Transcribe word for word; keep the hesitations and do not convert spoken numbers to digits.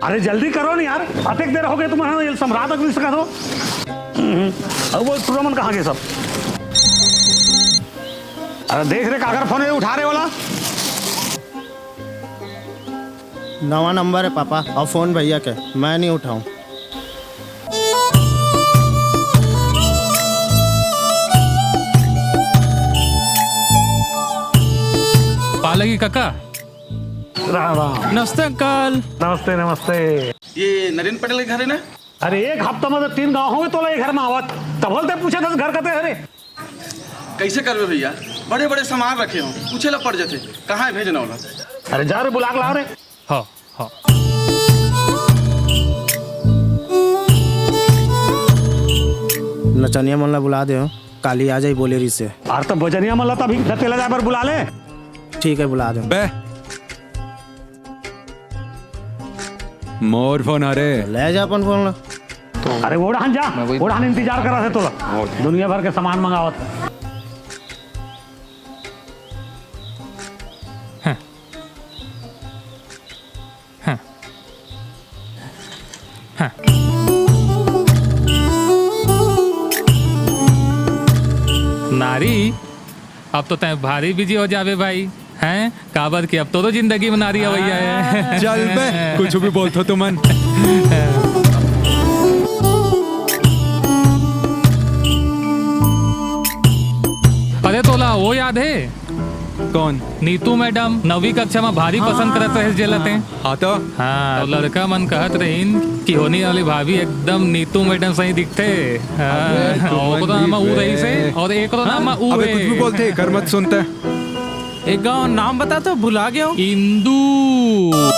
अरे जल्दी करो नहीं यार, अतेक देर हो गए तुम्हारा, ये सम्राट तक नहीं सका तो। हम्म, अब वो टूरा मन कहाँ गए सब? अरे देख रे, काकर फोन है उठा रे वाला। नवा नंबर है पापा, और फोन भैया के, मैं नहीं उठाऊं। पालगी काका। राम राम। नमस्ते अंकल। नमस्ते नमस्ते। ये नरेंद्र पटेल के घर है ना? अरे एक हफ्ता में तो तीन गांव होंगे तोला ये घर में आवत, तब बोलते पूछे दस घर कते हरे। कैसे करबे भैया, बड़े बड़े सामान रखे हो, पूछे ला पड़ जाते कहाँ है भेजना वाला। अरे जा रे बुला के ला रे। हाँ हाँ। नचनिया मन ला बुला दे हो, काली आ जाई बोले रिसे। अरे तो बजनिया मन ला तभी तेला जाए पर बुला ले। ठीक है बुला दे। बे मोर फोन अरे। ले जा अपन फोन ला। अरे ओढ़ान जा। ओढ़ान इंतजार करा थे तोला। दुनिया भर के सामान मंगावत। हाँ। हाँ। हाँ। नारी, अब तो तैं भारी बिजी हो जाबे भाई, हैं? काबर कि अब तो, तो जिंदगी में नारी अवैया है। चल बे, कुछ भी बोलथो तुमन। अरे तोला वो याद है? कौन? नीतू मैडम नवी कक्षा में भारी पसंद करत रहे जेला तैं। हाँ तो? हाँ, तो लड़का मन कहत रहिन कि होनी वाली भाभी एकदम नीतू मैडम सही दिखथे। हाँ, अबे ओकरो नाम ऊ रहिसे और एकरो नाम ऊ अबे कुछ भी बोलथे, कर मत सुनता। एक गांव नाम बता तो, भुला गया हूँ। इंदू।